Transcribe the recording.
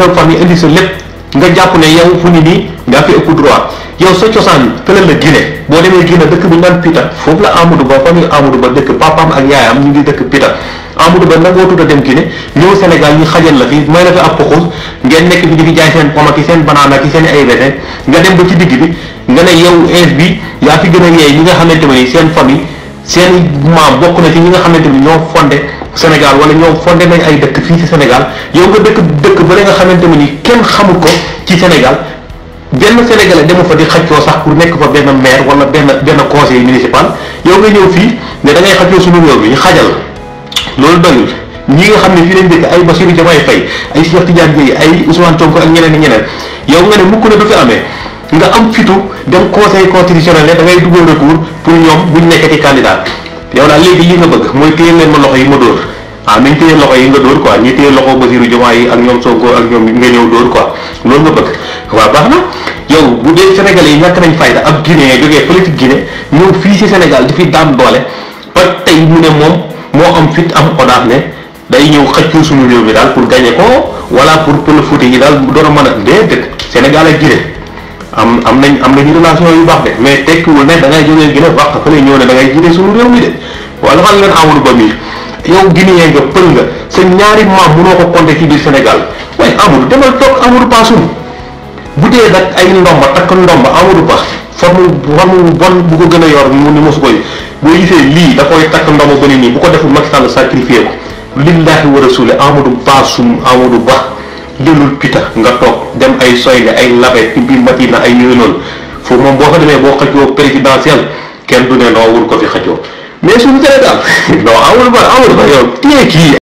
sa famille indi sa lépp nga jàpp ne yow fu ni nii nga fi ëpp droit yow sa cosaan fële la Guinée boo demee Guinée dëkk bu ñu naan Pita foofu la Amadou Ba famille Amadou Ba dëkk papaam ak yaayam ñu ngi dëkk Pita Amadou Ba nangoo tudd a dem Guinée ñëw Sénégal ñu xajal la fi may la fi ab poxus ngeen nekk fi di fi jaay seen poma ki seen banana ki seen ay raisin nga dem ba ci digg bi nga ne yow ins bi yaa fi gën a yeey ñi nga xamante ne seen famille seen maam bokk na ci ñi nga xamante ni ñoo fondé Sénégal wala ñoo fondé nañ ay dëkk fii ci Sénégal yow nga dëkk ba nga xamante ni kenn xamul ko ci Sénégal benn Sénégalais demu fa di xaccoo sax pour nekk fa benn maire wala benn conseil municipal yow nga ñëw fii ne da ngay xaccoo suñu réew mi ñu xajal loolu doyul ñi nga xam ne fii lañ dëkk ay Bassirou Diomaye Faye ay Cheikh Tidiane Dièye ay Ousmane Sonko ak ñeneen ñeneen yow nga ne mukk na du fi amee nga am fitu dem conseil constitutionnel ne da ngay dugal recours pour ñoom buñ nekkati candidat yow daal léegi li nga bëgg mooy téye leen ma loxo yi ma dóor nañ téye loxo yi nga dóor quoi ñi téye loxo Bassirou Diomaye yi ak ñoom Sonko ak ñoom nga ñëw dóor quoi loolu nga bëgg waaw baax na yow bu dee Sénégalais yi ñàkk nañ fayda ab Guinée jógee fële ci Guinée ñëw fii ci Sénégal di fi daan doole ba tey mu ne moom moo am fit am audace ne day ñëw xëccoo suñu réew mi daal pour gagner ko wala pour le foot yi daal doon a mën a déedéet Sénégal ak Guinée am nañu relation yu baax de mais tekkiwul ne da ngay jógee Guinée wax fa lay ñëw ne da ngay jiite suñu réew mi de wala xam leen Amadou Ba mi yow Guinéen nga pël nga sa ñaari maam mënoo ko compter ci biir Sénégal waaye Amadou demal toog Amadou Ba suñu bu dee nag ay ndomba takk ndomba Amadou Ba forme bon bu ko gën a yor mu ni mosu koy boo gisee lii da koy takk ndomba ba nii bu ko deful Macky Sall sacrifié ko lillahi wa rasuli Amadou Ba jëlul Pita nga toog dem ay soy ay labet ci biir Matina ay yooyu noonu foofu moom boo fa demee boo xëccoo présidentiel kenn du ne noo wul ko fi xëccoo mais suñu Sénégal non Amadou Ba yow téye kii